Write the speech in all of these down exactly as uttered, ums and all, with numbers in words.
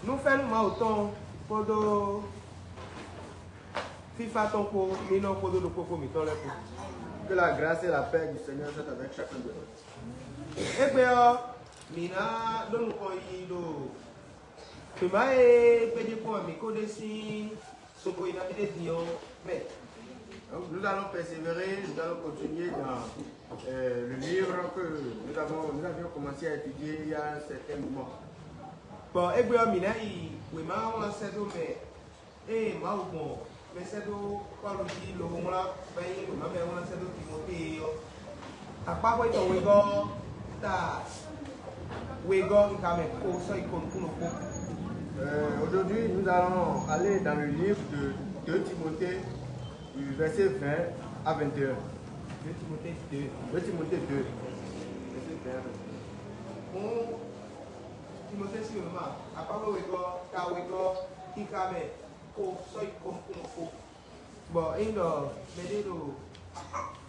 Nú fɛ́nú Mawu tɔn kpódó fífá tɔn kpó mínɔ kpódó ɖokpókpó mǐtɔn lɛ́ɛ kpó. Que la grâce et la paix du Seigneur soit avec chacun de nous. Égbé ɔ́, mǐ ná ɖó nukɔn yiyi ɖo mǐmá e gbéjé kpɔ́n mǐ ko ɖe sín soko e nabí ɖé din ɔ́ mɛ. Donc, nous allons persévérer, nous allons continuer dans euh, le livre que nous, avons, nous avions commencé à étudier il y a un certain moment. Bon, égbé ɔ́, mǐ ná yi wěma wlán sɛ́ dó mɛ ée Mawu gbɔn mɛsɛ́dó Pɔ́lu jí lobo wlán bɔ é nyí wěma mɛ wlán sɛ́dó Timɔtée é ɔ́. Akpáxwé tɔn wegɔ́ ta wegɔ́ xixa mɛ kó sɔ́ yi kɔnukúnɔ kpó. Euh, aujourd'hui, nous allons aller dans le livre de deux Timothée, du verset vingt à vingt et un. Deux Timothée deux. Deux Timothée deux, verset vingt à vingt et un. Fún Timɔtée sín wěma, akpáxwé wegɔ́ ta wegɔ́ xixa mɛ kó sɔ́ yi kɔnukúnɔ kpó. Bɔ é nyí ɖɔ mɛɖé ɖo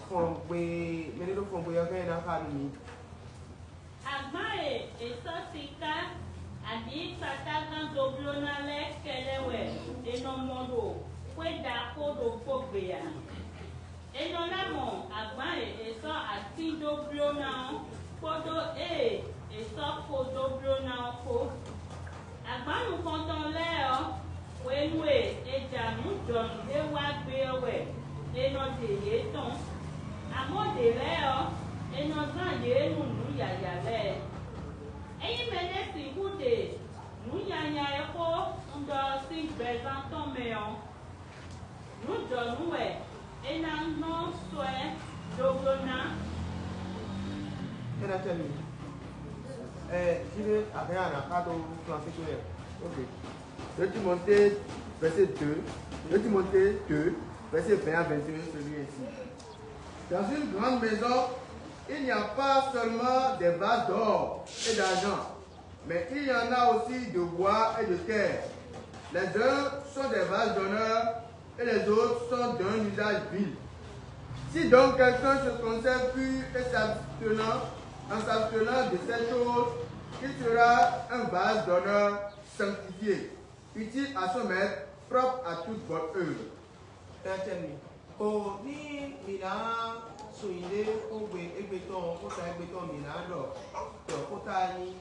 fɔngbe mɛɖé ɖo fɔngbe ɔ́ hɛn ná xa nú mi. Agban e è sɔ́ siká abǐ satágan dó bló ná lɛ́ɛ kɛ́ɖɛ́ wɛ è nɔ mɔ ɖo xwé ɖaxó ɖokpó gbe ǎ. È nɔ ná mɔ agban e è sɔ́ atín dó bló ná ɔ́ kpódó ée è sɔ́ xo dó bló ná ɔ́ kpó. Agban nukɔntɔn lɛ́ɛ ɔ́, hwenu e è ja nǔ jɔnǔ ɖé wá gbé ɔ́ wɛ è nɔ ɖe yě tɔn. Amɔ̌ ɖě lɛ́ɛ ɔ́, è nɔ zán yě nu nǔ yǎyá lɛ́ɛ. Ényí mɛɖé sixú ɖe nǔ nyanya e xó un ɖɔ ɔ́ sín gbɛzán tɔn mɛ ɔ́, nǔ jɔnǔ wɛ è nǎ nɔ sɔ́ ɛ dó bló ná. Kɛ́ɖɛ́ tɛ́ mi. Ɛ, jí ɖé a hɛn a nǎ xa dó flán fí towe. Ok. Deux Timothée, verset deux. Deux Timothée deux, verset vingt à vingt et un, celui ainsi. Dans une grande maison, il n'y a pas seulement des vases d'or et d'argent, mais il y en a aussi de bois et de terre. Les uns sont des vases d'honneur et les autres sont d'un usage vil. Si donc quelqu'un se conserve pur et s'abstenant, en s'abstenant de ces choses, il sera un vase d'honneur sanctifié, utile à son maître, propre à toute bonne œuvre. Tɛ́tɛ́ mi. O ní mǐ ná sun nyǐɖé xógbe égbé tɔn xóta égbé tɔn mǐ ná ɖɔ ɖɔ xóta nyí.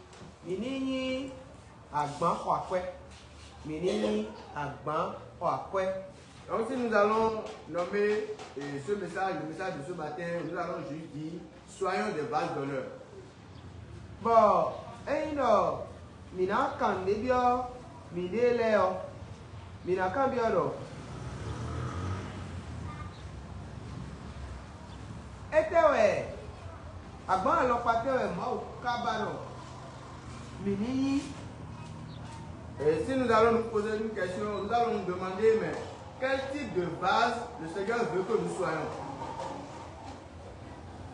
Mǐ ní nyí agban xɔ akwɛ́. Mǐ ní nyí agban xɔ akwɛ́. Donc, si nous allons nommer euh, ce message, le message de ce matin, nous allons juste dire, soyons des vases d'honneur. Bɔ ényí ɖɔ mǐ ná kan nǔɖé byɔ́ mǐɖée lɛ́ɛ ɔ́, mǐ ná kanbyɔ́ ɖɔ: Étɛ́ wɛ agban alɔkpa tɛ́ wɛ Mawu ka ba ɖɔ mǐ ní nyí? Et si nous allons nous poser une question, nous allons nous demander, mais quel type de vase le Seigneur veut que nous soyons?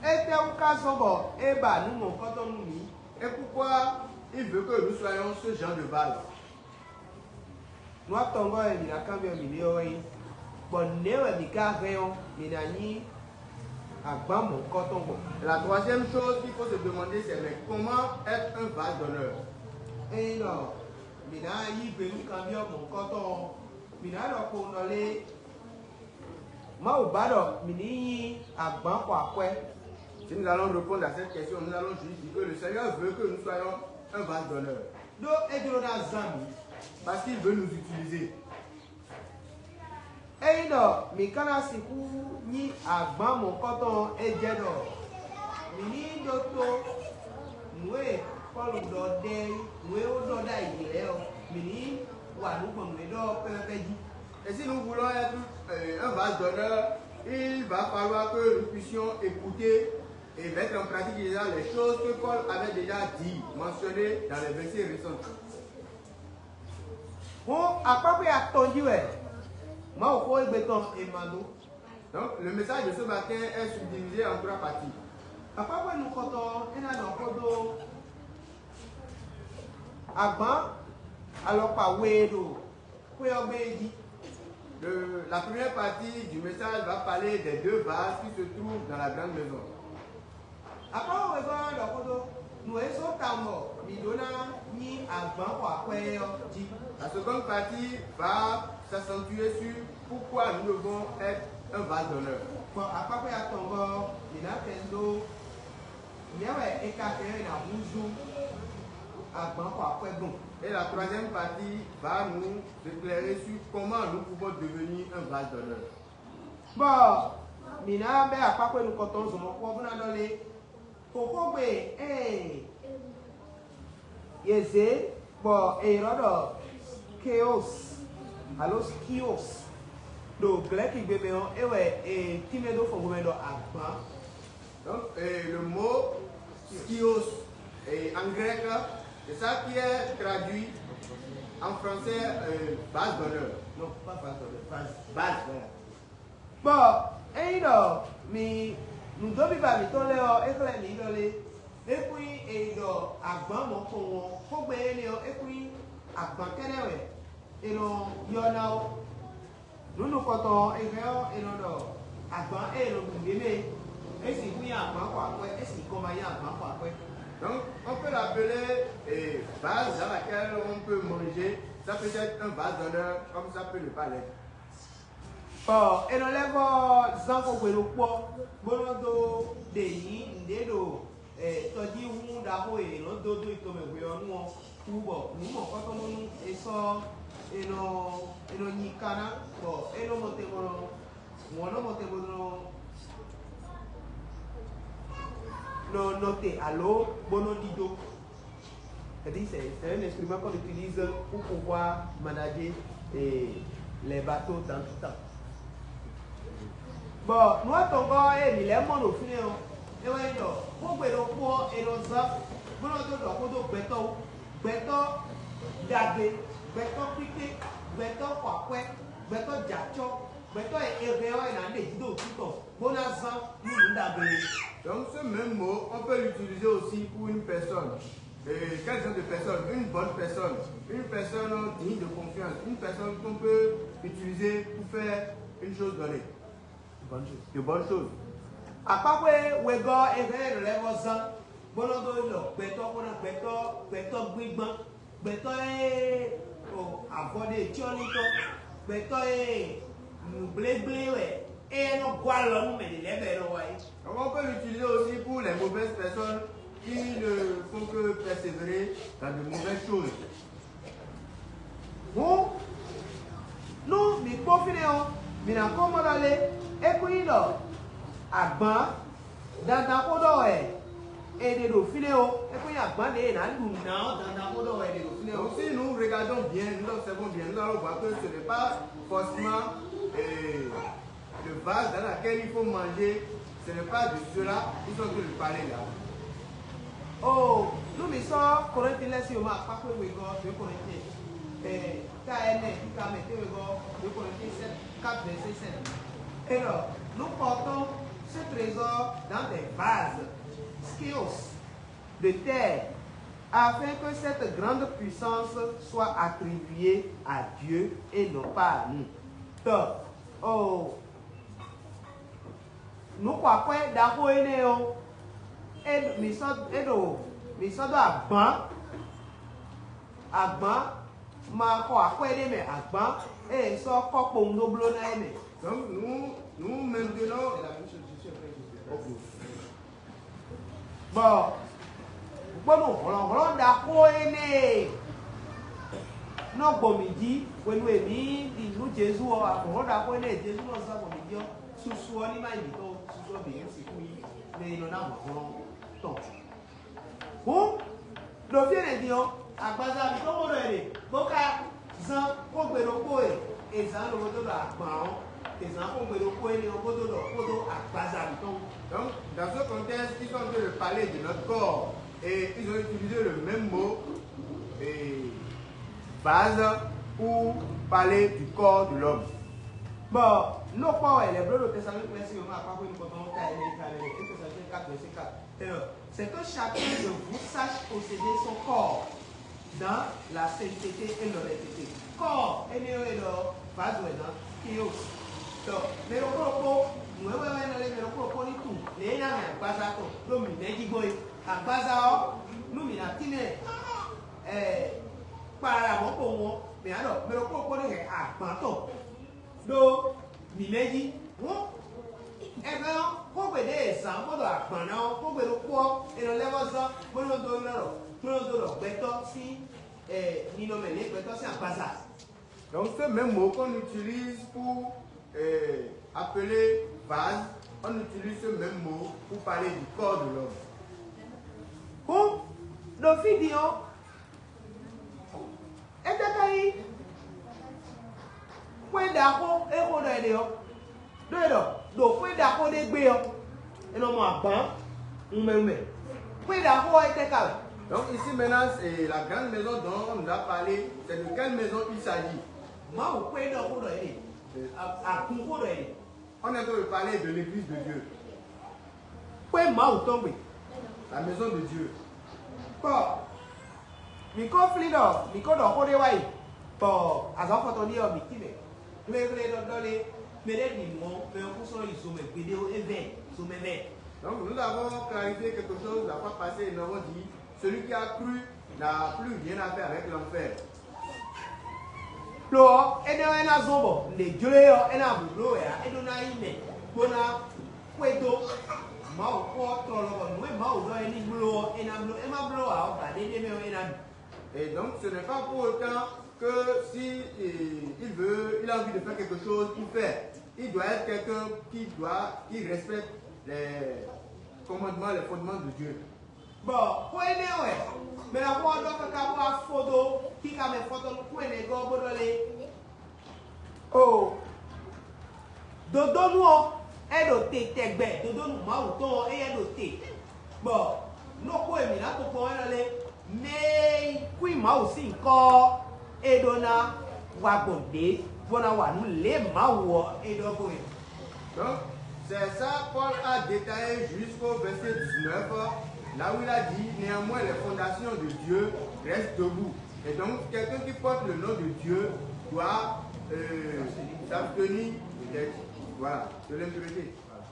Étɛ́wú ka zɔ́n bɔ é ba nǔ mɔ̌hunkɔtɔn nú mǐ? Et pourquoi il veut que nous soyons ce genre de vase? Nú atɔngɔ́ e mǐ ná kanbyɔ́ mǐɖée ɔ́ wɛ nyí, bɔ nɛ̌ wɛ mǐ ka hɛn ɔ́, mǐ ná nyí agban mɔ̌hunkɔtɔn gbɔn? Et la troisième chose qu'il faut se demander, c'est mais comment être un vase d'honneur? Ényí ɖɔ mǐ ná yí gbe nú kanbyɔ́ mɔ̌hunkɔtɔn ɔ́, mǐ ná ɖɔ kpowun ɖɔ lé? Mawu ba ɖɔ mǐ ní nyí agban xɔ akwɛ́. Si nous allons répondre à cette question, nous allons juste dire que le Seigneur veut que nous soyons un vase d'honneur. Ɖó é jló ná zán mǐ. Parce qu'il veut nous utiliser. Ényí ɖɔ mǐ ka ná sixú nyí agban mɔ̌kɔtɔn ɔ́, é jɛ ɖɔ mǐ ní ɖótó nǔ e Pɔ́lu ɖɔ ɖɛ́ nǔ e é ɖɔ ɖ'ayǐ lɛ́ɛ ɔ́, mǐ ní wa nǔ gbɔn nǔ e ɖɔ ɔ́ pɛ́pɛ́pɛ́ jí. Et si nous voulons être euh, un vase d'honneur, il va falloir que nous puissions écouter et mettre en pratique déjà les choses que Paul avait déjà dit, mentionnées dans les versets récents. Hɔn akpákpé atɔn jí wɛ Mawu xó égbé tɔn è ma dó. Donc, le message de ce matin est subdivisé en trois parties. Akpákpé nukɔntɔn é ná ɖɔ xó dó agban alɔkpa we e ɖo xwé ɔ́ gbe é jí. Le- la première partie du message va parler des deux vases qui se trouvent dans la grande maison. Akpákpé wegɔ́ ɔ́ ɖɔ xó dó nǔ e zɔ́n tawun bɔ Mǐ ɖó ná nyí agban xɔ akwɛ́ ɔ́ jí. La seconde partie va s'accentuer sur pourquoi nous devons être un vase d'honneur. Gbɔn akpákpé atɔngɔ́ ɔ́, mǐ ná kɛ dó nɛ̌ wɛ è ka hɛn ɔ́ è nǎ húzú agban xɔ akwɛ́ gbɔn. Et la troisième partie va nous éclairer sur comment nous pouvons devenir un vase d'honneur. Bɔ mǐ ná bɛ́ akpákpé nukɔntɔn zɔn ɔ́ kpɔ́ bó ná ɖɔ lé. Xóxógbe ée yě zě bɔ è ylɔ́ ɖɔ Skeos alo Skios ɖo Glɛ́kigbe mɛ ɔ́, é wɛ è tínmɛ dó fɔngbɔmɛ ɖɔ agban. Donc, euh, le mot skios, euh, en grec, c'est ça qui est traduit en français, euh, vase d'honneur. Non, pas vase d'honneur, vase. Vase, voilà. Bɔ ényí ɖɔ mi nǔdóbíba mǐtɔn lɛ́ɛ ɔ́, é xlɛ́ mǐ ɖɔ lé? É kún nyí è ɖɔ agban mɔ̌kpɔn ɔ́, xógbe énɛ́ ɔ́, é kún nyí agban kɛ́ɖɛ́ wɛ è nɔ ylɔ́ ná ó. Nǔ nukɔntɔn ɔ́, è hɛn ɔ́, è nɔ ɖɔ agban e è nɔ ɖu nǔɖé mɛ é, é sixú nyí agban xɔ akwɛ́, é sixú ma nyí agban xɔ akwɛ́. Donc, on peut l'appeler, eh, vase dans laquelle on peut manger. Ça peut être un vase d'honneur, comme ça peut ne pas l'être. Ɔ, è nɔ lɛ́ vɔ́ zán xógbe ɖokpó ɔ́, bó nɔ́ dó ɖe nyǐ nǔɖé ɖo tɔjíhún ɖaxó e è nɔ dó dó yi tomɛ hwe ɔ́ nu ɔ́ wú, bɔ nǔ mɔ̌kɔ́tɔn bónú è sɔ́ è nɔ è nɔ nyi ka ná, bɔ é nɔ mɔ te bó nɔ hǔn ɔ́ nɔ mɔ te bó nɔ nɔ nɔ te alo bó nɔ ɖidó. C'est-à-dire, c'est c'est un instrument qu'on utilise pour pouvoir manager eh, les bateaux dans tout temps. Bɔ nǔ atɔngɔ́ e mǐ lɛ́ mɔ ɖo fínɛ́ ɔ́, é wɛ nyí ɖɔ xógbe ɖokpó ɔ́ è nɔ zán bó nɔ dó ɖɔ xó dó gbɛtɔ́ wú, gbɛtɔ́ ɖagbe, gbɛtɔ́ kpíkpé, gbɛtɔ́ xɔ akwɛ́, gbɛtɔ́ jɛ acɔ́, gbɛtɔ́ e è hɛn ɔ́ è nǎ ɖe jí ɖo wǔtu tɔn bó ná zán nú nǔ ɖagbe é. Donc, ce même mot, on peut l'utiliser aussi pour une personne. Et quel genre de personne? Une bonne personne, une personne digne de confiance, une personne qu'on peut utiliser pour faire une chose donnée. Bonne chose. De bonnes choses. Akpákpé wegɔ́ e hɛn ɔ́ è nɔ lɛ́ vɔ́ zán bó nɔ́ dó ɖɔ gbɛtɔ́ xó ná gbɛtɔ́, gbɛtɔ́ gbígbán, gbɛtɔ́ e o avɔ ɖe cyɔ́ n'i tɔn, gbɛtɔ́ e nǔgblégblé wɛ é nɔ gɔ́ alɔ nú mɛ ɖě lɛ́ɛ bɔ è nɔ wa é. Donc, on peut l'utiliser aussi pour les mauvaises personnes qui ne font que persévérer dans de mauvaises choses. Hǔn, nú mǐ kpɔ́n fínɛ́ ɔ́, mǐ ná kpɔ́n mɔ ɖɔ lé? É kún nyí ɖɔ agban dandan xó ɖɔ wɛ è ɖe ɖo fínɛ́ ó. É kún nyí agban ɖě è nǎ ɖu nǔ ná ɔ́, dandan xó ɖɔ wɛ è ɖe ɖo fínɛ́ ó. Donc, si nous regardons bien, nous observons bien, nous allons voir que ce n'est pas forcément, euh, le vase dans lequel il faut manger, ce n'est pas de cela qu'ils sont en train de parler là. Oh, nú mǐ sɔ́ Korinti lɛ́ɛ sín Roma akpákpé wegɔ́ dó Korinti, eh, ta ɛnɛ kíka mɛ té wegɔ́ dó Korinti sept, quatre verset sept. Et alors, nous portons ce trésor dans des vases, skios, de terre, afin que cette grande puissance soit attribuée à Dieu et non pas à nous. Donc, oh, nǔ xɔ akwɛ́ ɖaxó énɛ́ ɔ́, é mǐ sɔ́ é ɖo mǐ sɔ́ dó agban, agban ma xɔ akwɛ́ ɖé mɛ, agban e è sɔ́ kɔ́ kpowun dó bló ná é mɛ. Donc, nous, nous maintenant, c'est la même chose, je suis en train de dire. Ok. Bɔ kpónú hlɔ̌nhlɔ́n ɖaxó énɛ́ e nɔ gbɔn mǐ jí hwenu e mǐ ɖi nǔ Jezu ɔ́, hlɔ̌nhlɔ́n ɖaxó énɛ́ e Jezu nɔ zán gbɔn mǐ jí ɔ́, susu ɔ́ ní ma nyí mǐtɔn, susu ɔ́ bǐ ní sixú nyí mɛ e nɔ ná hlɔ̌nhlɔ́n tɔn. Hǔn, ɖo fí énɛ́ din ɔ́, agbaza mǐtɔn bó ɖɔ è ɖe, bó ka zán xógbe ɖokpó e è zǎn lobo dó ɖɔ agban ɔ́, è zǎn xógbe ɖokpó énɛ́ ɔ́ bó dó ɖɔ kpódó agbaza mǐtɔn. Donc, dans ce contexte, ils sont en train de parler de notre corps et ils ont utilisé le même mot, et vase, pour parler du corps de l'homme. Bɔ nú kpɔ́ wɛ lɛ̌ bló ɖo Tɛsaloniki lɛ́ɛ sín wěma akpákpé nukɔntɔn ka énɛ́ ka lɛ́ ɖo Tɛsaloniki quatre verset quatre. Alors, c'est que chacun de vous sache posséder son corps dans la sainteté et l'honnêteté. Corps énɛ́ ɔ́ è ɖɔ vase wɛ ná, kios. Donc, mɛ ɖokpó ɖokpó, nǔ e wɛ wɛ nɔ lé mɛ ɖokpó ɖokpó ní tunwun lě e ná mɛ agbaza tɔn ɖó mǐmɛ́ jí gbɔn é. Agbaza ɔ́, Nú mǐ ná tínmɛ ɛ kpala mɔ̌ kpowun ɔ́, mǐ ná ɖɔ mɛ ɖokpó ɖokpó ní hɛn agban tɔn ɖó mǐmɛ́ jí. Hǔn ɛgbɛ́ ɔ́, xógbe ɖě e zǎn bó ɖo agban ná ɔ́, xógbe ɖokpó ɔ́, è nɔ lɛ́ vɔ́ zán bó nɔ dó ylɔ́ ɖɔ bó nɔ dó ɖɔ gbɛtɔ́ sín ninɔmɛ lě gbɛtɔ́ sín agbaza. Donc ce même mot qu'on utilise pour euh, appeler vase, on utilise ce même mot pour parler du corps de l'homme. Hǔn ɖo fí din ɔ́, étɛ́ ka nyí xwé ɖaxó e xó ɖɔ è ɖe ɔ́? Ɖó è ɖɔ ɖo xwé ɖaxó ɖé gbe ɔ́, è nɔ mɔ agban wunmɛ wunmɛ. Xwé ɖaxó ɔ́, étɛ́ ka wɛ? Donc ici maintenant, c'est la grande maison dont on nous a parlé. C'est de quelle maison il s'agit? Mawu xwé ɖɔ xó ɖɔ è ɖe. Agun xó ɖɔ è ɖe. On est en train de parler de l'église de Dieu. Xwé Mawu tɔn gbe. La maison de Dieu. Bɔ mǐ ko flín ɖɔ mǐ ko ɖɔ xó ɖé wá yi, bɔ azɔ̌ xɔtɔn ɖíe ɔ́, mǐ tínmɛ. Hwlɛ́nhwlɛ́n ɖɔɖɔ lé, mɛ ɖé ɖi mɔ̌, mɛ ɔ́ kún sɔ́ yi zo mɛ gbeɖé ó, é vɛ zo mɛ vɛ. Donc nous avons clarifié quelque chose la fois passée et nous avons dit, celui qui a cru n'a plus rien à faire avec l'enfer. Lo ɔ́, énɛ́ ɔ́, é ná zɔ́n bɔ nǔɖé jló é ɔ́, é ná bló wɛ ǎ, é ɖó ná nyí mɛ bó ná xwedó Mawu xó ɔ́ tlɔlɔ bɔ nǔ e Mawu ɖɔ é ní bló ɔ́, é ná bló; é má bló ǎ ɔ́, gǎn ɖé ɖ'é mɛ ɔ́, é ná ɖu. Et donc, ce n'est pas pour autant que si euh, il veut, il a envie de faire quelque chose, il fait. Il doit être quelqu'un qui doit, qui respecte les commandements, les fondements de Dieu. Bɔ xó énɛ́ wɛ mɛ ɔ́ xó ɔ́ ɖɔ káká bó wá fó dó kíká mɛ fɔ́ntɔ́ nukún ɛnɛ gɔ́ bó ɖɔ lé. O dodónú ɔ́, é ɖo te tɛgbɛ; dodónú Mawu tɔn ɔ́, éyɛ́ ɖo te. Bɔ nú xó e mǐ ná tunwun kpɔ́n wɛ nɔ lé, mɛ e kwín Mawu sín nyǐkɔ ɔ́, é ɖó ná wa gbɔn ɖě, bó ná wa nǔ lě Mawu ɔ́ é ɖɔ gbɔn é. Donc, c'est ça, Paul a détaillé jusqu'au verset dix-neuf, là où il a dit, néanmoins, les fondations de Dieu restent debout. Et donc, quelqu'un qui porte le nom de Dieu doit euh, s'abstenir de, voilà, de l'impureté. Voilà.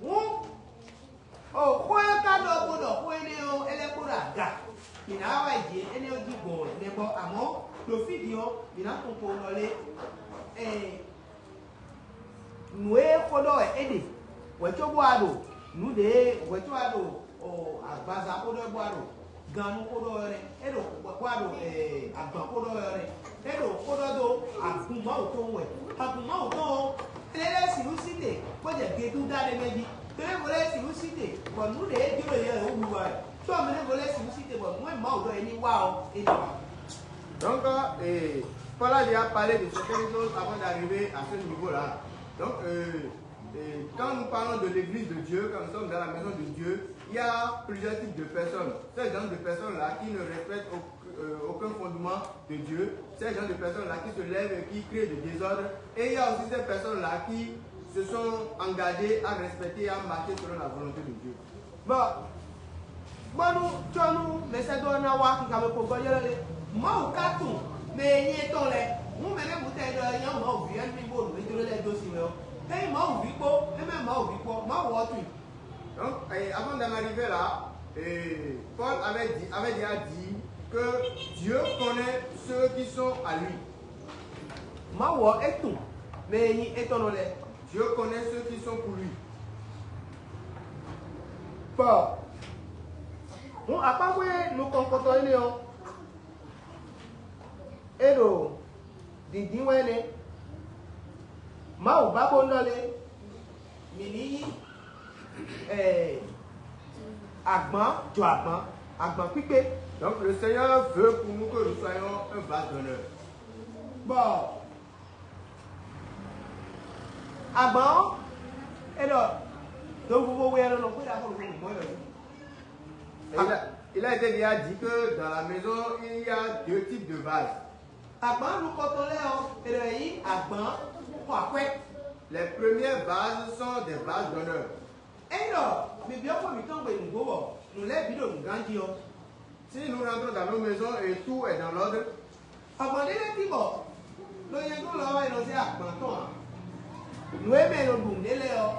Hǔn, o xó e ka ɖɔ bó ɖɔ xó énɛ́ ɔ́, é lɛ́ kpo ɖo aga. Mǐ ná wá yi jǐ énɛ́ ɔ́ jí gbɔn nɛgbɔ, amɔ̌ ɖo fí din ɔ́, mǐ ná tunwun kpowun ɖɔ lé. Ɛɛ, nǔ e xó ɖɔ wɛ é ɖe, hwɛ̌ có bó wá ɖo nǔ ɖě, hwɛ̌ có wá ɖo agbaza xó ɖɔ wɛ bó wá ɖo gannú xó ɖɔ wɛ ɔ́ nɛ́; é ɖo bó wá ɖo agban xó ɖɔ wɛ ɔ́ nɛ́; é ɖo xó ɖɔ dó agun Mawu tɔn wú wɛ. Agun Mawu tɔn ɔ́, é lɛ́ sixú sí te bó jɛ gedúnda ɖé mɛ jí. Tɔ́ ɖěvo lɛ́ɛ sixú sí te bɔ nǔ ɖě e jló yɛ ɔ́ wiwa wɛ. Tɔ́ mɛ ɖěvo lɛ́ɛ sixú sí te bɔ nǔ e Mawu ɖɔ é ní wa ɔ́, é ná wa. Donc, euh, Paul a déjà parlé de certaines choses avant d'arriver à ce niveau-là. Donc, euh, euh, quand nous parlons de l'église de Dieu, quand nous sommes dans la maison de Dieu, il y a plusieurs types de personnes. Ces gens de personnes-là qui ne respectent auc- euh, aucun fondement de Dieu, ces gens de personnes-là qui se lèvent et qui créent des désordres, et il y a aussi ces personnes-là qui se sont engagées à respecter et à marcher selon la volonté de Dieu. Bɔ bónú cɔ́nú mɛsɛ́dó ɔ́ ná wá kikamɛ kpokpɔ́ ylɔ́ lé, Mawu ka tunwun mɛ e nyí étɔn lɛ́ɛ. Hǔn mɛ ɖěbǔ tɛ ɖɔ é nyí Mawu ví wɛ nú mì bó ɖo mɛ jló lɛ́ɛ dó sin mɛ ɔ́, é nyí Mawu ví kpó, é mɛ Mawu ví kpó, Mawu ɔ́ tunwun. Donc, et avant d'en arriver là, et Paul avait dit, avait déjà dit que Dieu connaît ceux qui sont à lui. Mawu ɔ́, é tunwun mɛ e nyí étɔn lɛ́ɛ. Dieu connaît ceux qui sont pour lui. Bɔ hǔn akpáxwé nukɔn kɔntɔn énɛ́ ɔ́, é ɖo dǐndín wɛ nɛ́. Mawu ba bó nɔ lé, mǐ ní nyí eh, agban jɔ agban, agban kpíkpé. Donc le Seigneur veut pour nous que nous soyons un vase d'honneur. Bɔ agban ɔ́, é ɖɔ ɖovuvo we ɔ́ nɔ xwé ɖaxó ɖokpó mɔ̌ ɖɔ. Et il a, il a été déjà dit que dans la maison, il y a deux types de vases. Agban nukɔntɔn lɛ́ɛ ɔ́, è nɔ nyí agban xɔ akwɛ́. Les premiers vases sont des vases d'honneur. Ényí ɖɔ mǐ byɔ́ xó mǐtɔn gbe nǔgbó bɔ nǔ lɛ́ɛ bǐ ɖo nǔgán jí ɔ́, Si nous rentrons dans nos maisons et tout est dans l'ordre, agban ɖé lɛ́ɛ cí bɔ ɖo nyɛ̌dó lɔ ɔ́, è nɔ zé agban tɔn ǎ. Nǔ e mɛ è nɔ ɖu nǔ ɖé lɛ́ɛ ɔ́,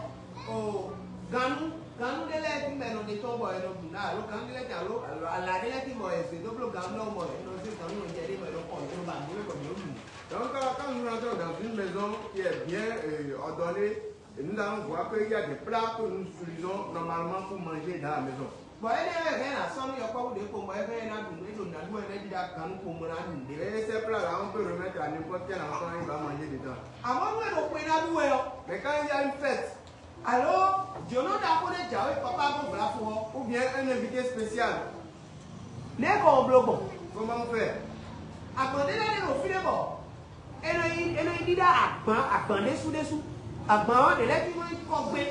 o gannú Gannú ɖé lɛ́ɛ tín bɔ è nɔ ɖe tɔ́n bɔ è nɔ ɖu ná, alo gannú ɖé lɛ́ɛ tín, alo ala ɖé lɛ́ɛ tín bɔ è zě dó bló gannú lɔmɔ̌, è nɔ zé gannú lɔmɔ̌ jɛ ɖé bɔ è nɔ xɔ nǔ bɔ nǔ bɔ mǐ nɔ ɖu. Donc, euh, quand nous rentrons dans une maison qui est bien euh, ordonnée, et nous allons voir qu'il y a des plats que nous utilisons normalement pour manger dans la maison. Bɔ énɛ́ wɛ hɛn asɔ́ nú yɔkpɔ́vú ɖě kpowun bɔ é hɛn ná ɖu nǔ, é ɖo nǎ ɖu wɛ, é ná ɖi ɖa gannú kpowun bɔ ná ɖu nǔɖé. Et ces plats-là, on peut remettre à n'importe quel enfant, il va manger dedans. Amɔ̌ nú è ɖo xwe ná ɖu wɛ ɔ́, Mais quand il y a une fête, alo jǒnɔ ɖaxó ɖé jǎwe kpɔ́kpá gbɔn gbla fo ɔ́, ou bien un invité spécial, nɛ̌ kɔ ɔ́ bló gbɔn? Comment on fait? Agbɔ̌n ɖé lɛ́ɛ ɖo fínɛ́ bɔ è nɔ yi è nɔ yi ɖíɖá agbǎn agbǎn ɖésú ɖésú. Agbǎn ɔ́ ɖě lɛ́ɛ cí nɔ nyí kɔgbé,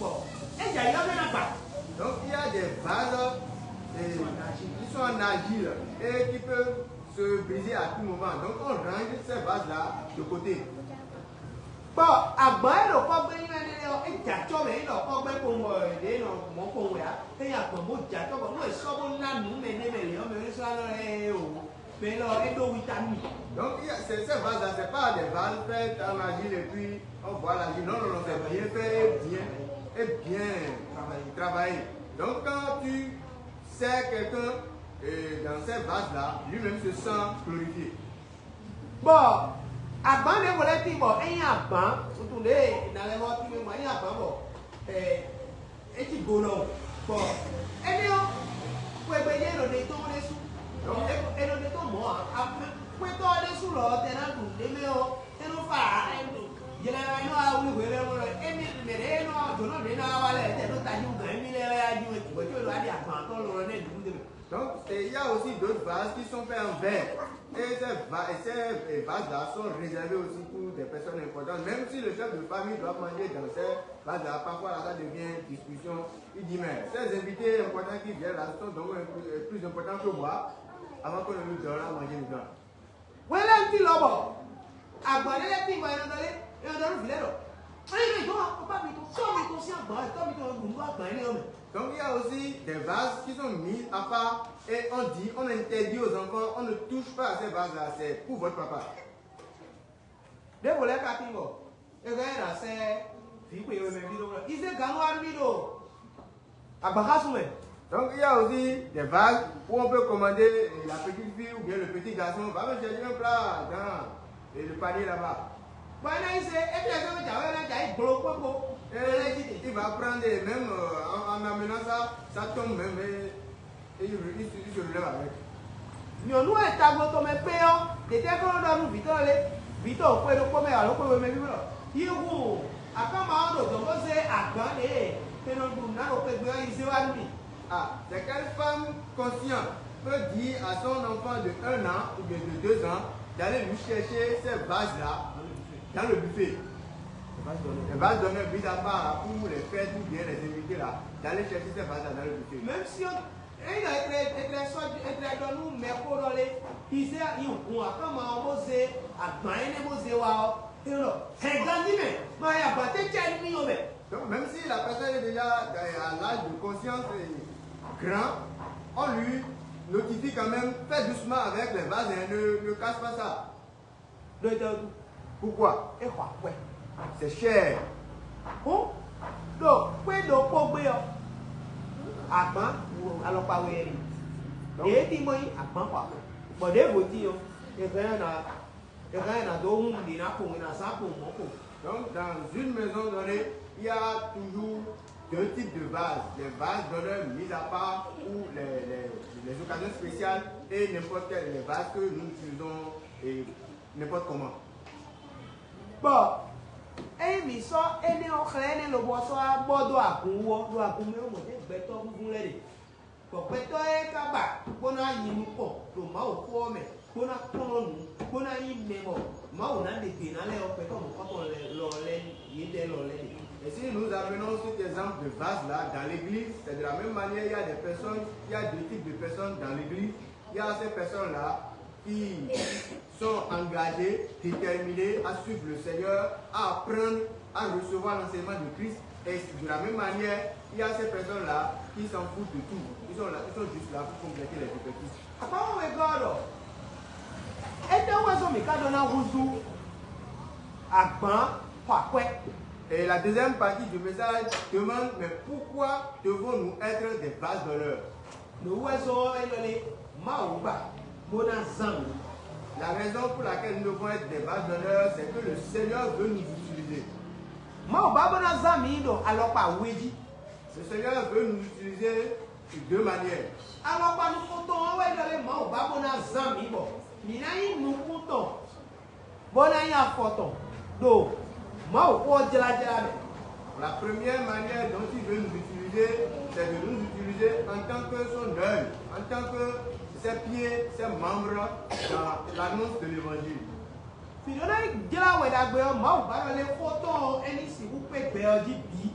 bɔ é jɛ ayǐ ɔ́ mɛ ná gba. Donc il y a des vases euh, qui sont en argile et qui peuvent se briser à tout moment. Donc on range ces vases-là de côté. Kpɔ agbǎn e ɖo kɔ́gbɛ́ nyi wɛ nɛ́ ɔ́, é jɛ acɔ́ mɛ, é ɖɔ kɔ́gbɛ́ kpowun bɔ ɖě nɔ mɔ̌ kpowun wɛ ǎ. É nyi agbǎn bó jɛ acɔ́ bɔ nú è sɔ́ bó ná nǔ mɛ ɖé mɛ lě ɔ́, mɛ é sɔ́ ná nɔ ɛ o. Mɛ élɔ́ é ɖó wítá nú mì. Donc il y a- ces, ces vases-là, c'est pas des vases faits en argile et puis on voit l'argile. Non, non, non, c'est bien fait et bien, et bien travaillé. Donc quand tu sers quelqu'un euh, dans ces vases-là, lui-même se sent glorifié. Bɔ agbǎn ɖěvo lɛ́ɛ tín bɔ é nyí agbǎn, wuntun ɖě ná lɛ́ vɔ́ tín mɛ mɔ é nyí agbǎn bɔ ɛ é cí go lɔ o. Bɔ énɛ́ ɔ́, xwegbe jɛ́n è nɔ ɖe tɔ́n ɖésú. È nɔ ɖe tɔ́n mɔ̌ ǎ. Xwétɔ́ ɔ́ ɖésú lɔ ɔ́ tɛ ná ɖu nǔɖé mɛ ɔ́, é nɔ fa ylɛ wɛ nɔ wá wlí hwe lɛ́ɛ mɔ émí mɛ ɖě nɔ jǒnɔ ɖě ná wá lɛ́ɛ tɛ ɖó tají wú gǎn émí lɛ́ɛ wɛ á jí wɛ tǐgbɔ có è nɔ wá ɖi agbǎn tɔn lɔ nɛ́ ɖu nú ɖé mɛ. Donc, et il y a aussi d'autres vases qui sont faits en verre. Et ces, va- et ces euh, vases-là sont réservés aussi pour des personnes importantes. Même si le chef de famille doit manger dans ces vases-là, parfois là, ça devient discussion. Il dit, mais ces invités importants qui viennent là sont donc euh, plus importants que moi, avant qu'on ne nous donne à manger dedans. Wɛlɛ́ ntí lɔbɔ, agbǎn ɖé lɛ́ɛ tín bɔ è nɔ ɖɔ lé, è nɔ ɖɔ nú vǐ lɛ́ɛ ɖɔ: Ényí mɛ dɔn akpɔkpá mitɔn, sɔ́ mitɔn sín agbǎn wɛ, tɔ́ mitɔn e ɖu nǔ agbǎn énɛ́ ɔ́ mɛ. Donc il y a aussi des vases qui sont mis à part et on dit, on interdit aux enfants, on ne touche pas à ces vases-là, c'est pour votre papa. Ɖěvo lɛ́ɛ ka tín bɔ è hɛn ɛ ná sɛ́ vǐ xwe e mɛ ví ɖó wɛ. Izé gannú wá nú mì ɖo agbǎxású mɛ. Donc il y a aussi des vases où on peut commander la petite fille ou bien le petit garçon, va me chercher un plat dans et le panier là-bas. Bɔ é ná nyí se, é tlɛ sɔ́ nú jǎwe ɔ́ ná jɛ ayǐ gblo kpókpo. Et il va prendre et même euh, en, en amenant ça, ça tombe même et, et il, il, se- il se relève avec. Nyɔ̌nu e tagblo tɔn mɛ kpé ɔ́, ɖětɛ́ kɔn nɔ ɖɔ nú vǐ tɔn lé? Vǐ tɔn xwe ɖokpó mɛ alo xwe we mɛ bíblɔ? Yi hu akánma ɔ́ ɖo dɔ̌n bó zé agbǎn ɖě e è nɔ ɖu nǔ ná ɖo xwegbe ɔ́ yi zé wá nú mì. Ah, c'est quelle femme consciente peut dire à son enfant de un an ou bien de deux ans d'aller lui chercher ces vases-là dans le buffet? Les vases d'honneur, mis à part pour les fêtes ou bien les invités là, d'aller chercher ces vases-là dans le buffet. Même si on, ényí ɖɔ è tlɛ è tlɛ sɔ́ è tlɛ ɖɔ nú mɛ xó ɖɔ lé, yi zé yi hun akánma ɔ́ bó zé agbǎn énɛ́ bó zé wá ɔ́, é ɖɔ hɛn ganjí mɛ, ma yi agbǎn tɛ́ cɛ nú mì ɔ́ mɛ. Donc, même si la personne est déjà à l'âge de conscience et grand, on lui notifie quand même, fais doucement avec les vases, hein, ne, ne casse pas ça. Ɖo é tɛ wútu? Pourquoi? É xɔ akwɛ́. C'est cher. Hǔn ɖo xwé ɖokpó gbé ɔ́, agbǎn alɔkpa we ɛ ɖe. Donc, Ɖě é tín bó nyí agbǎn xɔ akwɛ́, bɔ ɖěvo tín ɔ́, è hɛn ɛ ná è hɛn ɛ ná dó wún ɖě ná kpowun, è nǎ zán kpowun mɔ̌ kpowun. Donc, dans une maison donnée, il y a toujours deux types de vases. Les vases d'honneur mis à part pour les, les, les occasions spéciales et n'importe quel, les vases que nous utilisons et n'importe comment. Bɔ ényí mǐ sɔ́ énɛ́ ɔ́ xlɛ́ énɛ́ lobo ɔ́ sɔ́ wá bɔ dó agun wú ɔ́, ɖo agun mɛ ɔ́ mɔ̌ jɛ́n gbɛtɔ́ húnhún lɛ́ɛ ɖe. Bɔ gbɛtɔ́ e ka ba bó ná yi nukɔn ɖo Mawuxó ɔ́ mɛ, bó ná kplɔ́n nǔ, bó ná nyí mɛ bɔ Mawu ná ɖe gbe ná lɛ́ɛ ɔ́, gbɛtɔ́ mɔ̌kɔtɔn lɛ́ɛ lɔ lɛ́ɛ yědɛɛ lɔ lɛ́ɛ ɖe. Et si nous amenons cet exemple de vase-là dans l'église, c'est de la même manière, il y a des personnes, il y a deux types de personnes dans l'église. Il y a ces personnes-là qui sont engagées, déterminées à suivre le Seigneur, à apprendre, à recevoir l'enseignement de Christ. Et de la même manière, il y a ces personnes-là qui s'en foutent de tout. Ils sont là, ils sont juste là pour compléter les effectifs. Akwáwo wegɔ́ ɔ́ ɖɔ: Étɛ́wú wɛ zɔ́n mǐ ka ɖó ná húzú agbǎn xɔ akwɛ́? Et la deuxième partie du message demande, mais pourquoi devons-nous être des vases d'honneur? Nǔ wɛ zɔ́n ɔ́, é nɔ lé Mawu ba bó ná zán mǐ. La raison pour laquelle nous devons être des vases d'honneur, c'est que le Seigneur veut nous utiliser. Mawu ba bó ná zán mǐ ɖo alɔkpa we jí. Le Seigneur veut nous utiliser sur deux manières. Alɔkpa nukɔntɔn ɔ́ wɛ é nɔ lé Mawu ba bó ná zán mǐ bɔ mǐ ná nyí nukún tɔn bó ná nyí afɔ tɔn ɖo Mawu xó ɔ́ jlájlá mɛ. La première manière dont il veut nous utiliser, c'est de nous utiliser en tant que son œil, en tant que ses pieds, ses membres dans l'annonce de l'évangile. Mǐ ɖó ná yi jlá wɛ ɖagbe ɔ́, Mawu ba nɔ lé xó tɔn ɔ́, é ní sixú kpé gbɛ ɔ́ jí bǐ.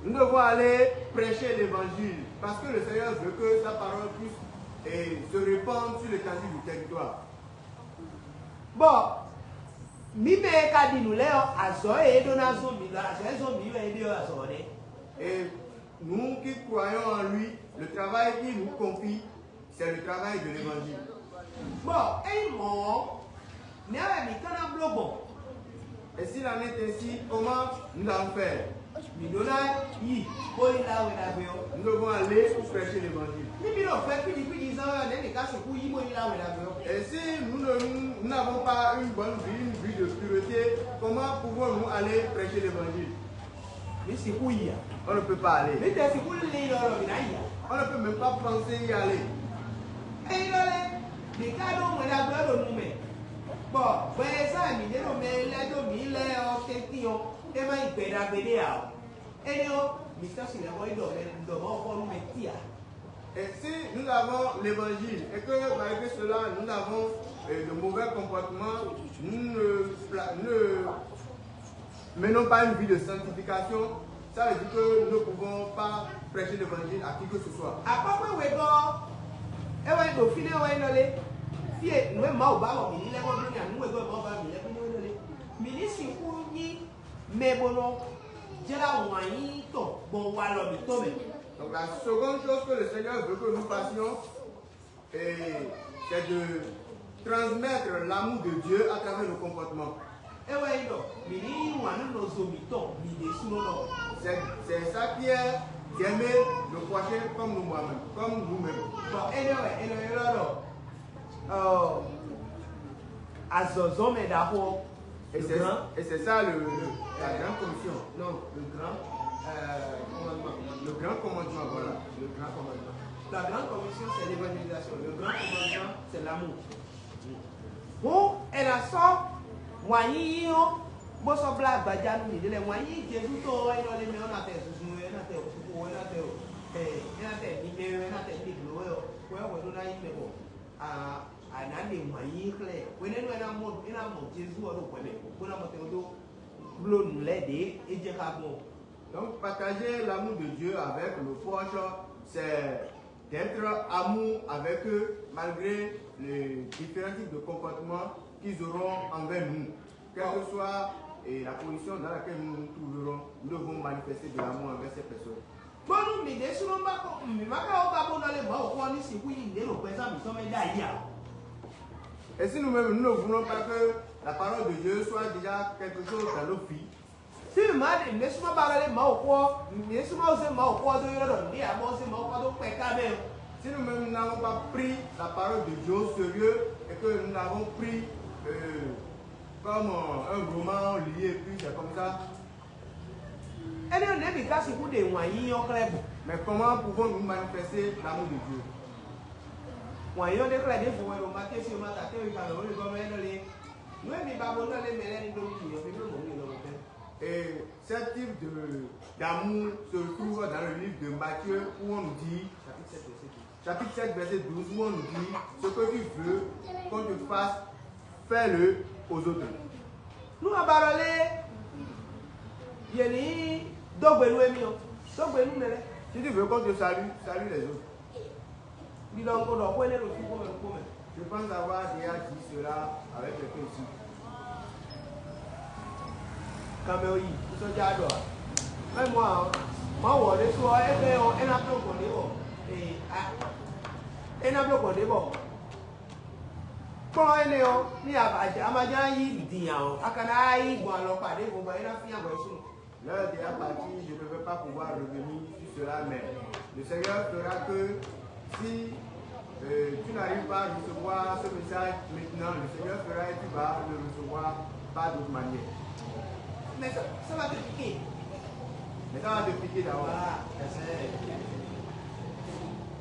Nous devons aller prêcher l'évangile parce que le Seigneur veut que sa parole puisse et se répandre sur l'étendue du territoire. Bɔ mǐ mɛ e ka ɖi nǔ lɛ́ɛ ɔ́, azɔ̌ e é ɖó ná zɔ́n mǐ lɔ, azɔ̌ e zɔ́n mǐ wɛ é ɖe ɔ́, azɔ̌ ɔ́ nɛ́. Et nous qui croyons en lui, le travail qu'il nous confie, c'est le travail de l'évangile. Bɔ ényí mɔ̌ ɔ́, nɛ̌ wɛ mǐ ka ná bló gbɔn? Et s'il en est ainsi, comment nous allons faire? Mǐ ɖó ná yi bó yi lá wɛ ɖagbe ɔ́. Nous devons aller pour prêcher l'évangile. Ní mǐ ɖo fɛ́ kwíji kwíji zán wɛ ɔ́, nɛ̌ mǐ ka sixú yi bó yi lá wɛ ɖagbe ɔ́? Et si nous ne- nous n'avons pas une bonne vie, une vie de pureté, comment pouvons-nous aller prêcher l'évangile? Mǐ sixú yi a? On ne peut pas aller. Mǐ tɛ sixú lin ɖɔ ɖɔ mǐ ná yi a? On ne peut même pas penser y aller. Ényí ɖɔ lɛ́ɛ, mǐ ka ɖó wɛn ɖagbe ɔ́ ɖo nu mɛ, bɔ hwɛ e zán mǐ ɖe ɖo mɛ e lɛ́ dó mǐ lɛ́ɛ ɔ́ tɛ́ntin ɔ́, é má nyí gbɛ ɖagbe ɖé ǎ ɔ́, énɛ́ ɔ́, mǐ sɔ́ sin lɛ́ bɔ é ɖɔ mɛ ɖɔ Mawu xɔ nú mɛ tí ǎ. Et si nous avons l'évangile et que malgré cela, nous avons euh, de mauvais comportements, nous ne, pla- nous ne menons pas une vie de sanctification, ça veut dire que nous ne pouvons pas prêcher l'évangile à qui que ce soit. Akpɔkpɔ́ wegɔ́ ɔ́, é wɛ ɖo fínɛ́ wɛ é nɔ lé. Fí e nǔ e Mawu ba wɔ mǐ ní lɛ́ bɔ nú mì, nǔ wegɔ́ e Mawu ba wɔ mǐ lɛ́ bɔ nú é nɔ lé. Mǐ ní sixú nyí mɛ bó nɔ jlá wǎn yíyí tɔn gbɔn walɔ mǐtɔn mɛ. Donc la seconde chose que le Seigneur veut que nous fassions, et c'est de transmettre l'amour de Dieu à travers nos comportements. É wɛ nyí ɖɔ mǐ ní yí wǎn nú nɔzo mǐtɔn mǐ ɖésúnɔ ɖɔhun. C'est c'est ça qui est d'aimer le prochain comme nous-mêmes, comme nous-mêmes. Bɔ énɛ́ wɛ è nɔ ylɔ́ ɖɔ ɔ, azɔ̌zɔ́mɛ ɖaxó ɔ́. Et c'est et c'est ça le, le- la grande commission. Non, le grand euh, commandement. Le grand commandement, voilà. Le grand commandement. La grande commission, c'est l'évangélisation. Le grand commandement, c'est l'amour. Hǔn è nǎ sɔ́ wǎn yíyí ɔ́ bó sɔ́ blá agbaja nú mǐɖée lɛ́ɛ. Wǎn yíyí Jezu tɔn ɔ́, é nɔ lé mɛ ɔ́, é ná tɛ zunzun wɛ, é ná tɛ kúkú wɛ, é ná tɛ é ná tɛ mimɛ wɛ, é ná tɛ mimɛ wɛ ɔ́, wɛ wɛ ɖó ná nyí mɛ bɔ a a nǎ ɖe wǎn yíyí xlɛ́ ɛ. Hwenɛ́nu é ná mɔ é ná mɔ Jezu ɔ́ ɖo hwɛ mɛ, bó ná mɔ tɛn dó bló nǔ lɛ́ɛ ɖě é jɛ xá gbɔn. Donc, partager l'amour de Dieu avec nos proches, c'est d'être amour avec eux malgré les différents types de comportements qu'ils auront envers nous, quelle que soit eh, la position dans laquelle nous nous trouverons, nous devons manifester de l'amour envers ces personnes. Bónú mǐ ɖésúnɔ ma ko mǐ ma ka wó ba bó nɔ lé Mawu xó ɔ́ ní sixú nyí nǔɖé ɖo gbɛzán mǐtɔn mɛ ɖ'ayǐ ǎ. Et si nous-mêmes, nous ne voulons pas que la parole de Dieu soit déjà quelque chose dans nos vies, Si mǐ ma ɖe mǐ ɖésúnɔ ba nɔ lé Mawu xó ɔ́, mǐ ɖésúnɔ zé Mawu xó ɔ́ dó ylɔ́ ɖɔ nǔɖé ǎ, bɔ zé Mawu xó ɔ́ dó kpɛ ká mɛ ɔ́. Si nous-mêmes nous n'avons pas pris la parole de Dieu au sérieux et que nous l'avons pris euh, comme euh, un roman lié et puis c'est comme ça, Énɛ́ ɔ́, nɛ̌ mǐ ka sixú ɖe wǎn yíyí ɔ́ xlɛ́ gbɔn? Mais comment pouvons-nous manifester l'amour de Dieu? Wǎn yíyí ɔ́ ɖe xlɛ́ ɖěvo wɛ ɖo Matíe sín Mata tɛ́nwe ka lɔ̌ wegɔ́ mɛ é nɔ lé. Nǔ e mi ba bó nɔ lé mɛ lɛ́ɛ ní ɖó nú mǐ ɔ́, mi nɔ mɔ nú yě lɔmɔ̌ pɛ́n. Et ce type de d'amour se trouve dans le livre de Matthieu où on nous dit, chapitre sept, verset douze, où on nous dit, ce que tu veux qu'on te fasse, fais-le aux autres. Nú a ba ɖɔ lé yě ní dó gbe nú émí ɔ́, dó gbe nú mɛ lɛ́ɛ. Si tu veux qu'on te salue, salue les autres. Mi ɖɔ un ko ɖɔ xó énɛ́ ɖo fí xomɛ ɖokpó mɛ. Je pense avoir déjà dit cela avec quelqu'un ici. Kanmɛ ɔ́ yi sɔ́ja ɖɔ a? Mɛ mɔ a? Mawu ɔ́ ɖésú ɔ́, é xlɛ́ ɔ́, é ná bló gbɔn ɖě bɔ ee a é ná bló gbɔn ɖě bɔ kplɔ́n énɛ́ ɔ́, ní a ma jlá yí din ǎ ɔ́, a ka ná yí gbɔn alɔkpa ɖěvo bɔ é ná fín ahwan súnnu. L'heure est déjà partie, je ne vais pas pouvoir revenir sur cela, mais le Seigneur fera que si euh, tu n'arrives pas à recevoir ce message maintenant, le Seigneur fera et tu vas le recevoir par d'autres manières. Mais ça, ça va te piquer. Mais ça va te piquer d'abord.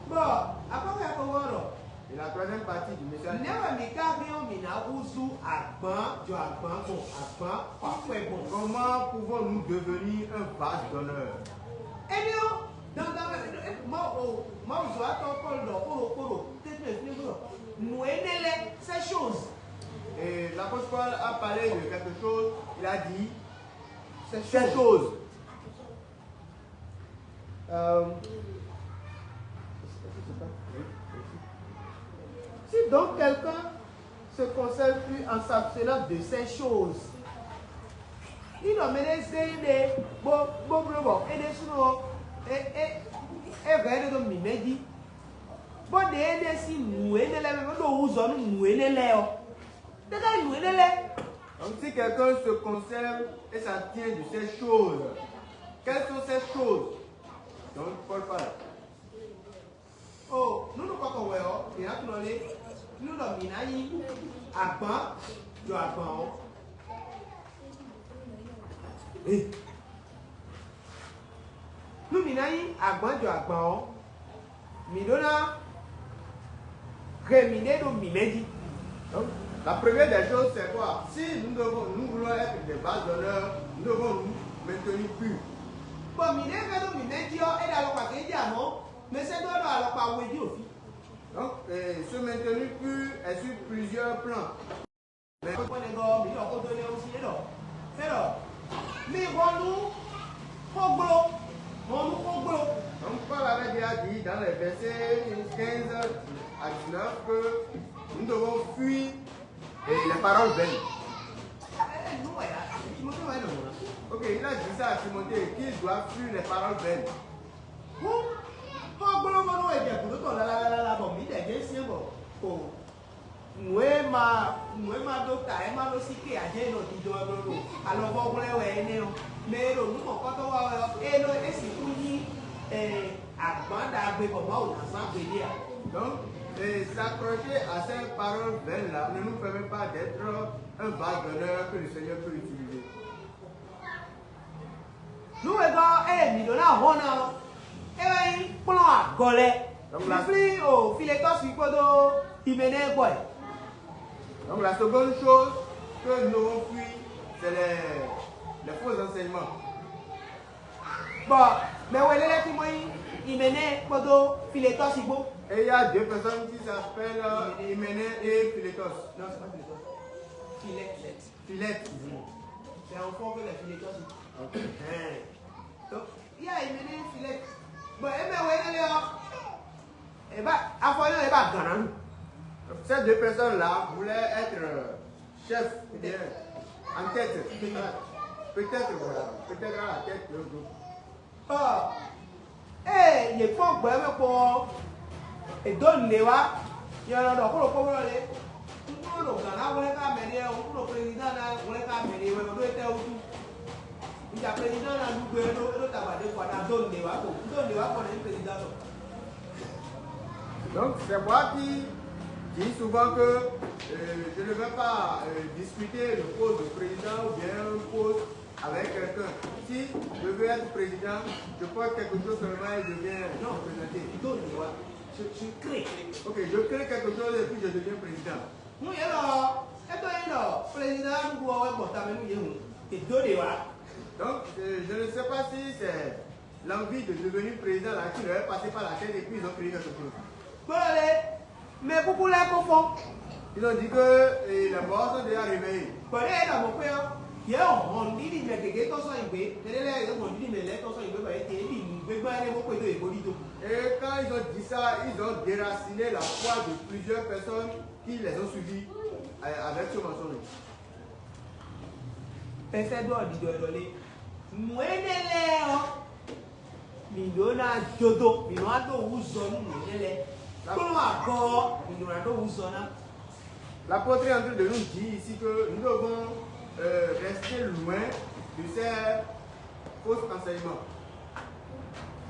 Voilà. Bon, après, on va voir. Et la troisième partie du message. Nɛ́ wɛ mǐ ka hɛn ɔ́, mǐ ná húzú agban jɔ agban gbɔn agban kpɔ́kpɛ gbɔn. Comment pouvons-nous devenir un vase d'honneur? Énɛ́ ɔ́, dandan wɛ Mawu Mawu zɔ́watɔ́ Pɔ́lu ɖɔ xó ɖokpó ɖo tɛ́ntin fínɛ́ bó ɖɔ nǔ énɛ́ lɛ́ɛ, ces choses. Et l'apôtre Paul a parlé de quelque chose, il a dit, ces choses. Euh, si donc quelqu'un se conserve plus en s'abstenant de ces choses, ní ɖɔ mɛ ɖé zé ɖé bó bó bló bɔ é ɖésúnɔ é é é hɛn é ɖó mǐmɛ́ jí, bó ɖe éɖée sín nǔ énɛ́ lɛ́ɛ mɛ, bó ɖo wǔzɔ́ nú nǔ énɛ́ lɛ́ɛ ɔ́, tɛ́ ká nyí nǔ énɛ́ lɛ́ɛ? Donc, si quelqu'un se conserve et s'abstient de ces choses, quelles sont ces choses? Donc, Paul parle. O nǔ nukɔntɔn wɛ ɔ́, mǐ ná tunɔ lé nú ɖɔ mǐ ná nyí agban jɔ agban ɔ́. Ee, nú mǐ ná nyí agban jɔ agban ɔ́, mǐ ɖó ná hɛn mǐɖée ɖo mǐmɛ́ jí. Donc, la première des choses, c'est quoi? Si nous devons, nous voulons être des vases d'honneur, nous devons nous maintenir purs. Bɔ mǐɖée hɛn ɖo mǐmɛ́ jí ɔ́, é ɖo alɔkpa gěgé jí amɔ̌, mɛsɛ́dó ɔ́ ɖo alɔkpa we jí ɖo fí. Donc, euh, se maintenir pur est sur plusieurs plans. Mɛ kpɔ́nɛgɔ́ ɔ́, mǐ ɖɔ xó dó énɛ́ ɔ́ sí é ɖɔ é ɖɔ mi hɔn nú xógbló, hɔn nú xógbló. Donc, Paul avait déjà dit dans les versets quinze à dix-neuf que nous devons fuir les, les paroles vaines. Ok, il a dit ça à Timothée, qu'il doit fuir les paroles vaines. Hú xógbló mɔ nú wɛ jɛ gǔdo tɔn lala lala bɔ mǐ ɖɛ jɛ syɛ́n bɔ ko nǔ e ma nǔ e ma ɖó ta e ma ɖó sí ké ǎ jɛ e nɔ didɔn wɛ bló ɖo alɔvɔ́ hwlɛ́n wɛ énɛ́ ɔ́, mɛ e ɖo nǔ mɔ̌kɔtɔn wa wɛ ɔ́, é nɔ é sixú nyí agban ɖagbe bɔ Mawu ná zán gbeɖé ǎ. Donc, et s'accrocher à ces paroles vaines-là ne nous permet pas d'être un vase d'honneur que le Seigneur peut utiliser. Nú wegɔ́ ɔ́, ée mǐ ɖó ná hɔn ná ɔ́, é wɛ nyí kplɔ́n agɔ lɛ́ɛ. Flíflí o Filetɔ́si kpódó Himenɛ́ɛ gbɔ ɛ. Donc la seconde chose que nous devons fuir, c'est les, les faux enseignements. Bɔ mɛ we lɛ́ɛ lɛ́ɛ tí mɔ nyí Himenɛ́ɛ kpódó Filetɔ́si kpó. Et il y a deux personnes qui s'appellent euh, Hyménée et Philétos. Non, c'est pas Philétos. Philette. Philette. C'est un fond que les Philétos. Ok. Donc, il y a Hyménée et Philette. Bon, et mais ouais, là, et bah, à fond, il y a Ghana. Ces deux personnes-là voulaient être euh, chef, ou bien en tête. Peut-être, voilà, peut-être à la tête de groupe. Ɔ, ée yě kpɔ́n gbɔ̌ mɛ kpo ɔ́, è dǒ nǔɖé wá, yɛ lɔ ɖɔ xó ɖokpó bó ɖɔ lé, un kún nɔ ɖo gǎn ná hwlɛ́n xá mɛ ɖé wɛ, un kún ɖo prezidán ná hwlɛ́n xá mɛ ɖé wɛ, ɖó étɛ́ wútu? Un ja prezidán ná ɖu gbe ɖó é ɖó tagba ɖé kɔ ná dó nǔɖé wá ko, un dó nǔɖé wá kɔ ná nyí prezidán tɔn. Donc, c'est moi qui dis souvent que euh, je ne vais pas euh, discuter le poste de président ou bien un poste avec quelqu'un. Si je veux être président, je porte quelque chose seulement et je viens non, représenter. Donne-moi, je, je crée. Ok, je crée quelque chose et puis je deviens président. Nous, il y a là, et toi, il y a là, président, nous pouvons avoir porté avec nous, il y a nous. Et donne-moi. Donc, euh, je ne sais pas si c'est l'envie de devenir président là qui leur est passée par la tête et puis ils ont créé quelque chose. Voilà, mais pourquoi là, confond? Ils ont dit que eh, les morts sont déjà réveillés. Bɔn ne yɛ ɖɔ mɔ̌ xwé ɔ́, yɛ hɔn ɖiɖi mɛ gěgé tɔn sɔ́ yi gbé, mɛ ɖé lɛ́ɛ yɛ hɔn ɖiɖi mɛ lɛ́ɛ tɔn sɔ́ yi gbé, bɔ yě ɖi nǔgbégbá énɛ́ bó xwedó yě bó ɖidó. Et quand ils ont dit ça, ils ont déraciné la foi de plusieurs personnes qui les ont suivis euh, avec ce mensonge. Pɛsɛ ɖɔ ɖiɖɔ ɖɔ lé. Nǔ énɛ́ lɛ́ɛ ɔ́, mǐ ɖó ná jó dó, mǐ nɔ wá ɖó wǔ zɔ nú nǔ énɛ́ lɛ́ɛ. Kplɔ́n agɔ ɔ́, mǐ nɔ wá ɖó wǔ zɔ ná. L'apôtre est en train de nous dire ici que nous devons euh, rester loin de ces Faux enseignement.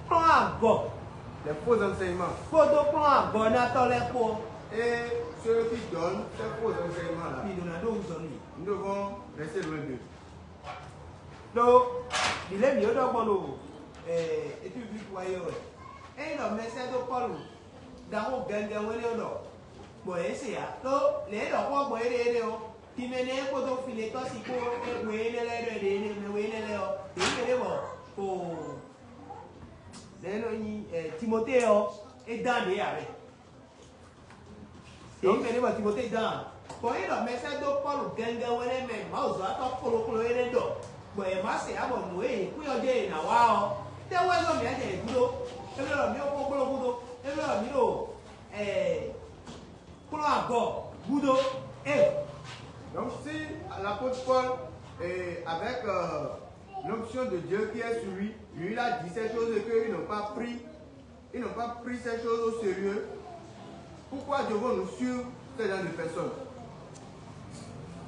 Kplɔ́n agɔ. Les faux enseignements. Kpódó kplɔ́n agɔnátɔ́ lɛ́ɛ kpó. Et ceux qui donnent ces faux enseignements-là. Mi ɖo ná ɖó wuzɔ n'i. Nous devons rester loin d'eux. Ɖó ɖi lě mǐ ɖɔ gbɔn ɖo étude bíblique wa é wɛ. Ényí ɖɔ mɛsɛ́dó Pɔ́lu ɖaxó gɛngɛn wɛn é ɖɔ gbɔn yě se ǎ. Ɖó lě e ɖɔ xó ɔ́ gbɔn éɖée énɛ́ ɔ́, Timɛnɛ́ɛ kpódó Filetɔ́si kpó we énɛ́ lɛ́ɛ ɖɔ è ɖe énɛ́ mɛ we énɛ́ lɛ́ɛ ɔ́, yě nyí mɛ ɖé bɔ o nɛ̌ nɔ nyi Timɔtée ɔ́, é dán ɖě ǎ wɛ. Yě nyí mɛ ɖé bɔ Timɔtée dán ǎ. Bɔ é ɖɔ mɛsɛ́dó Pɔ́lu gɛngɛn wɛn nɛ́ mɛ Mawuzɔ́watɔ́ kplokplo énɛ́ ɖɔ, bɔ yě má se ǎ bɔ nǔ e yě kwín ɔ́ jɛ yě ná wa ɔ́, tɛ́ wɛ zɔ́n mǐ jɛ yě gúdo? É bló ɖɔ mǐ ɖo xó gbló gúdo, é bló ɖɔ mǐ ɖo kplɔ́n agɔ gúdo. Ée Donc si l'apôtre Paul, euh, avec euh, l'onction de Dieu qui est sur lui, lui il a dit ces choses et qu'ils n'ont pas pris, ils n'ont pas pris ces choses au sérieux, pourquoi devons-nous suivre ce genre de personnes,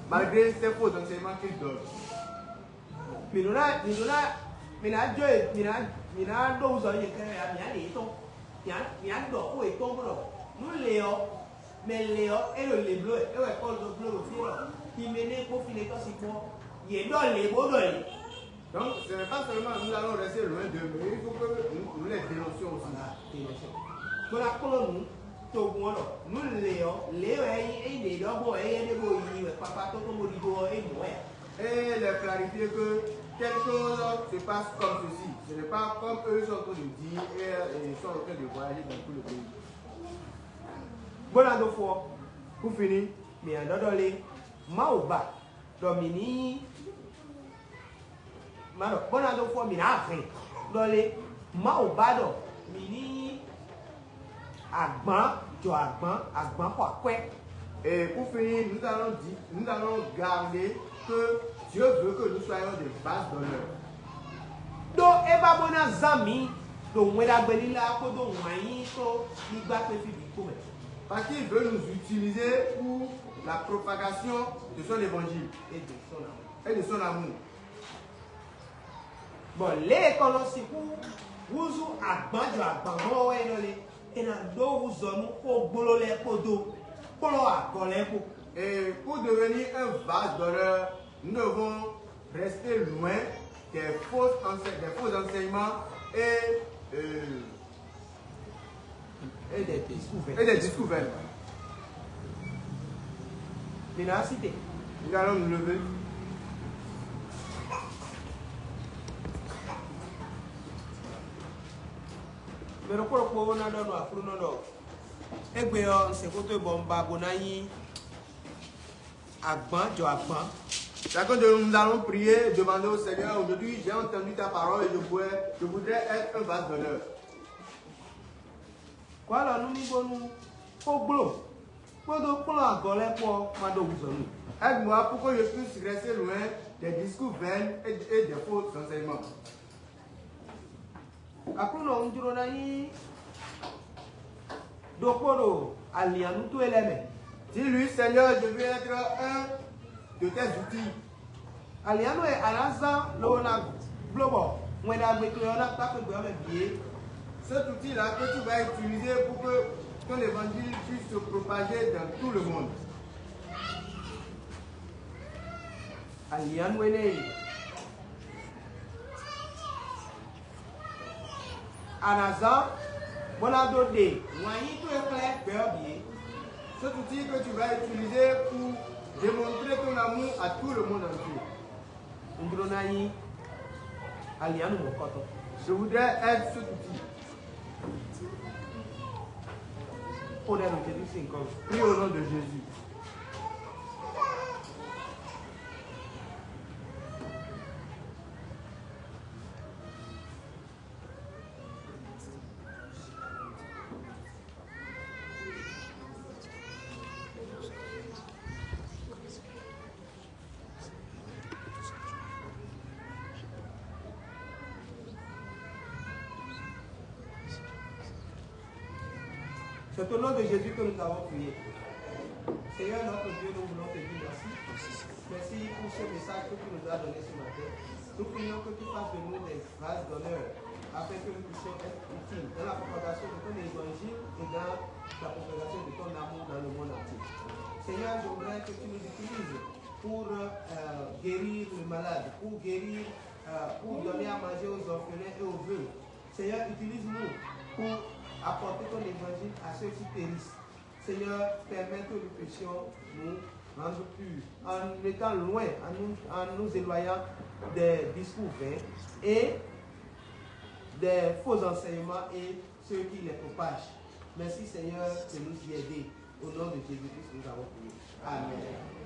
malgré ces faux enseignements qu'ils donnent? Mǐ nɔ ná mǐ nɔ ná mǐ ná jó e mǐ ná mǐ ná ɖó wuzɔ yě kɛ́ ǎ, mǐ ná lě yětɔn, mǐ ná mǐ ná ɖɔ xó yětɔn bó ɖɔ nú lě ɔ́, mɛ lě ɔ́, é ɖo lě bló wɛ, é wɛ Pɔ́lu ɖo bló ɖo fí ɖɔ Himenée kpó Filetɔ́si kpó, yě ɖɔ lě bó ɖɔ lě. Donc, ce n'est pas seulement nous allons rester loin d'eux, mais il faut que nous, nous les dénoncions aussi. Voilà, dénoncer. Bó ná kplɔ́n nǔ togun ɔ́ ɖɔ nú lě ɔ́, lě wɛ é nyí, é nyí lě ɖɔhun wɛ é yɛ ɖé bó yi wɛ kpakpa tó kpó bó ɖidó ɔ́, é mɔ̌ wɛ ǎ. Et leur clarifier que telle chose se passe comme ceci. Ce n'est pas comme eux sont en train de dire et, et sont en train de voyager dans tout le pays. Bó ná dó fó ɔ́, kú fini, mǐ ná ɖɔ ɖɔ lé, Mawu ba ɖɔ mǐ ní nyí, ma ɖɔ bó ná dó fó ɔ́, mǐ ná hɛn ɖɔ lé, Mawu ba ɖɔ mǐ ní nyí agban jɔ agban, agban xɔ akwɛ́. Et pour finir, nous allons dire, nous allons garder que Dieu veut que nous soyons des vases d'honneur. Ɖó é ba bó ná zán mǐ ɖo Wɛn Ɖagbe lílá kpódó wǎn yíyí kpó gbígbá kpé fí bǐ kpó mɛ. Parce qu'il veut nous utiliser pour la propagation de son évangile et de son amour. Et de son amour. Bɔ lě e kɔ nɔ sixú húzú agban jɔ agban mɔ wɛ é nɔ lé, é ná ɖó wuzɔ nú xógbló lɛ́ɛ kpódó kplɔ́n agɔ lɛ́ɛ kpó. Et pour devenir un vase d'honneur, nous devons rester loin des faux, ense- des faux enseignements et, euh, et des discours vains. Et des discours vains. Maintenant, citez. Nous allons nous lever. Mɛ ɖokpó ɖokpó ná ɖɔ nú Aklúnɔ ɖɔ: Égbé ɔ́, un se xó towe bɔ un ba bó ná nyí agban jɔ agban. Chacun de nous, nous allons prier, demander au Seigneur, aujourd'hui j'ai entendu ta parole et je voudrais, je voudrais être un vase d'honneur. Kwalɔ nú mì bónú xógbló kpódó kplɔ́n agɔ lɛ́ɛ kpó ɔ́ ma ɖó wǔzɔ́ nú. Aide-moi pour que je puisse rester loin des discours vains et, et des faux enseignements. Aklúnɔ, un jló ná nyí ɖokpó ɖo alǐannú towe lɛ́ɛ mɛ. Dis-lui, Seigneur, je veux être un de tes outils. Alǐannú e a nǎ zán lobo ná bló bɔ Wɛn Ɖagbe towe ɔ́ ná kpá xwé gbɛ ɔ́ mɛ bǐ é. Cet outil-là que tu vas utiliser pour que ton évangile puisse se propager dans tout le monde. Alǐannú énɛ́ e a nǎ zán bó ná dó ɖe wǎn yíyí towe xlɛ́ gbɛ ɔ́ bǐ é. Cet outil que tu vas utiliser pour démontrer ton amour à tout le monde entier. Un jló ná nyí alǐannú mɔ̌kɔtɔn. Je voudrais être cet outil. Ó ɖɛ ɖo Jezu sín nyǐkɔ mɛ. Prie au nom de Jésus. C'est au nom de Jésus que nous avons prié. Seigneur notre Dieu, nous voulons te dire merci. Merci pour ce message que tu nous as donné ce matin. Nous prions que tu fasses de nous des vases d'honneur afin que nous puissions être utiles dans la propagation de ton évangile et dans la propagation de ton amour dans le monde entier. Seigneur, j'aimerais que tu nous utilises pour euh, guérir les malades, pour guérir, euh, pour donner à manger aux orphelins et aux veuves. Seigneur, utilise-nous pour apporter ton évangile à ceux qui périssent. Seigneur, permets que nous puissions nous rendre purs en étant loin, en nous, en nous éloignant des discours vains et des faux enseignements et ceux qui les propagent. Merci Seigneur de nous y aider. Au nom de Jésus-Christ, nous avons prié. Amen.